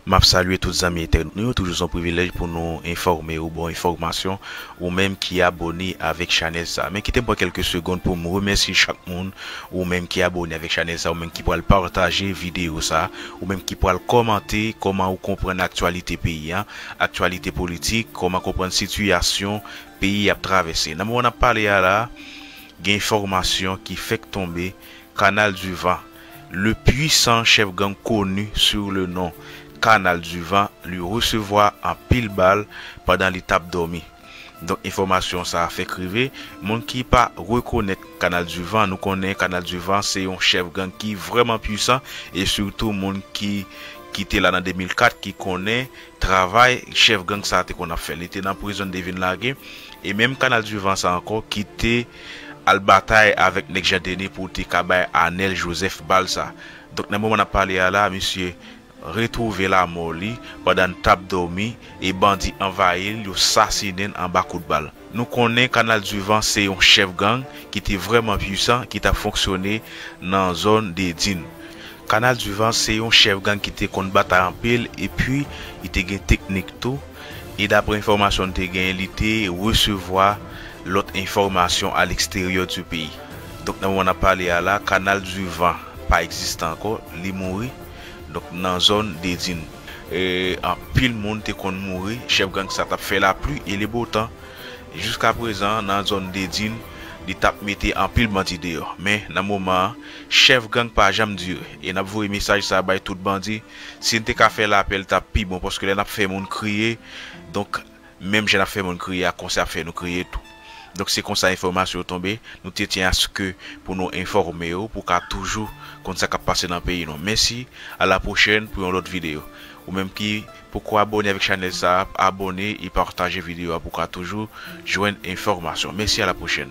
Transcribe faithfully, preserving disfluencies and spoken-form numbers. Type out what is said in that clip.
M ap salye tout zanmi entènot nou yo. Toujou se yon privilèj pou nou enfòme ou, ba w enfòmasyon, ou menm ki abone avèk chanèl sa. Men kite m pran kèlke segonn pou m remèsye chak moun, ou menm ki abone avèk chanèl sa, ou menm ki pral pataje videyo sa, ou menm ki pral kòmante kòman ou konprann aktyalite peyi a, aktyalite politik, kòman konprann sitiyasyon peyi ap travèse. Nan moman n ap pale a la, gen enfòmasyon ki fèk tonbe, Canal du Vent, le puissant chef gang connu sous le nom Canal du Vent, li resevwa anpil bal pandan li t ap dòmi. Donk, enfòmasyon sa a fèk rive. Moun ki pa rekonèt Canal du Vent, nou konnen Canal du Vent se yon chèf gang ki vrèman pwisan, e sitou moun ki, ki te la nan de mil kat, ki konnen travay chèf gang sa a te konn ap fè. Li te nan prizon, li te vin lage, e menm Canal du Vent sa ankò ki te al batay avèk nèg Jan Deni pou te ka bay Anèl Jozèf bal sa. Donk, nan moman n ap pale a la, misye retwouve lamò li pandan l t ap dòmi, e bandi anvayi l, yo sasinen l anba kout bal. Nou konnen Canal du Vent se yon chèf gang ki te vrèman pwisan, ki t ap fonksyone nan zòn Dedin. Canal du Vent se yon chèf gang ki te konn batay anpil, epi li te gen teknik tou. E daprè enfòmasyon n te genyen, li te resevwa lòt enfòmasyon a leksteryè di peyi. Donk, nan moman n ap pale a la, Canal du Vent pa egziste ankò, li mouri. Donk, nan zòn Dedin, e, anpil moun te konn mouri, chèf gang sa t ap fè lapli e le bo tan. Jiska prezan, nan zòn Dedin, li t ap mete anpil bandi deyò. Men, nan moman an, chèf gang pa janm dire. E n ap voye mesaj sa a bay tout bandi. Si n te ka fè lapè, l t ap pi bon, paske lè n ap fè moun kriye, donk, menm jan n ap fè moun kriye a, konsa y ap fè nou kriye tou. Donk, se konsa enfòmasyon yo tonbe. Nou te tyen aske pou nou enfòme w, pou w ka toujou konn sa k ap pase nan peyi nou. Mèsi, a la pwochèn pou yon lòt videyo. Ou menm ki poko abone avèk chanèl sa a, abone e pataje videyo a pou w ka toujou jwenn enfòmasyon. Mèsi, a la pwochèn.